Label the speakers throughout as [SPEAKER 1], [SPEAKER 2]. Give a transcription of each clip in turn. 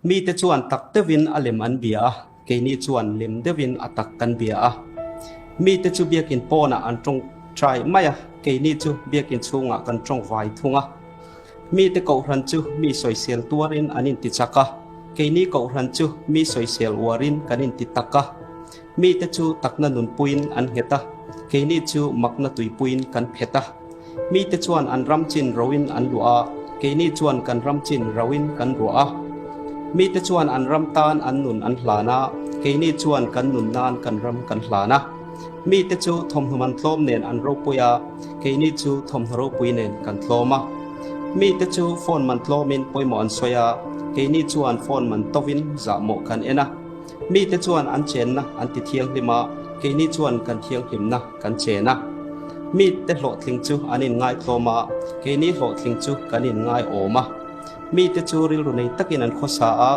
[SPEAKER 1] Mite chuan tak deuhin a lem an bia a, keini chuan lem deuhin a tak kan bia a. Mite chu biakin pawnah an tawngtai mai a, keini chu biakin chhungah kan tawngvai thung a. Mite kohhran chu mi sawisel tuarin an inti chak a, keini kohhran chu mi sawisel uarin kan inti tak a. Mite chu takna nunpuiin an nghet a, keini chu makna tuipuiin kan phet a. Mite chuan an ram chin roin an luah a, keini chuan kan ram chin roin kan ruah a. Mite chuan an ram tan an nun an hlan a, keini chuan kan nun nan kan ram kan hlan a. Mite chu thawmhnaw man tlawm nen an ropui a, keini chu thawmhnaw ropui nen kan tlawm a. Mite chu phone man tlawmin pawimawh an sawi a, keini chuan phone man tovin zahmawh kan en a. Mite chuan an chenna an ti thianghlim a, keini chuan kan thianghlimna kan chen a. Mite hlawhtling chu an inngaitlawm a, keini hlawhtling chu kan inngaiawm a. Mite chu rilru nei takin an khawsa a,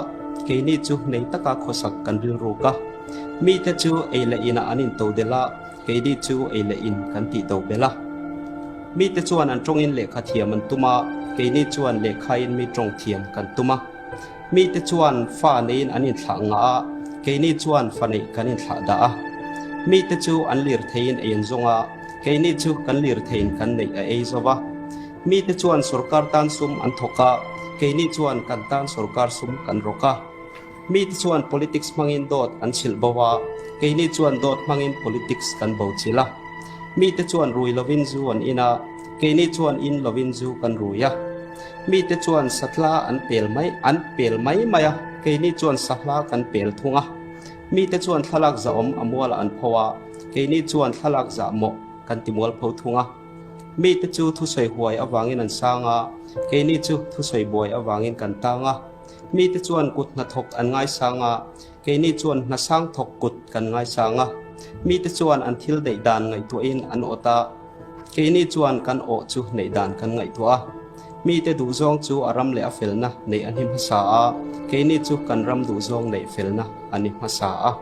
[SPEAKER 1] keini chu nei taka khawsak kan rilruk a. Mite chu ei leh inah an intodelh a, keini chu ei leh in kan tihto belh a. Mite chuan an tawngin lehkha thiam an tum a, keini chuan lehkhain mi tawng thiam kan tum a. Mite chuan fa neiin an inthlah ngah a, keini chuan fa neih kan inthlah dah a. Mite chu an lir theiin ei an zawng a, keini chu kan lir theiin kan neih a ei zo va. Mite chuan sorkar tan sum an thawk a, keini chuan kan tan sorkar sum kan rawk a. Mite chuan politics hmangin dawt an chhilh bo a, keini chuan dawt hmangin politics kan bo chilh a. Mite chuan rui lovin zu an in a, keini chuan in lovin zu kan rui a. Mite chuan satla an pel mai an pel mai mai a, keini chuan sahla kan pel thung a. Mite chuan thlalak zahawm a mualah an pho a, keini chuan thlalak zahmawh kan ti mual pho thung a. Mite chu thusawi huai avangin an sang a, keini chu thusawi buai avangin kan tang a. Mite chuan kut hnathawk an ngaisang a, keini chuan hnasang thawk kut kan ngaisang a. Mite chuan an thil neih dan ngaihtuahin an awt a, keini chuan kan awh chu neih dan kan ngaihtuah a. Mite duhzawng chu a ram leh a felna neih a ni hmasa a, keini chu kan ram duhzawng neih felna a ni hmasa a.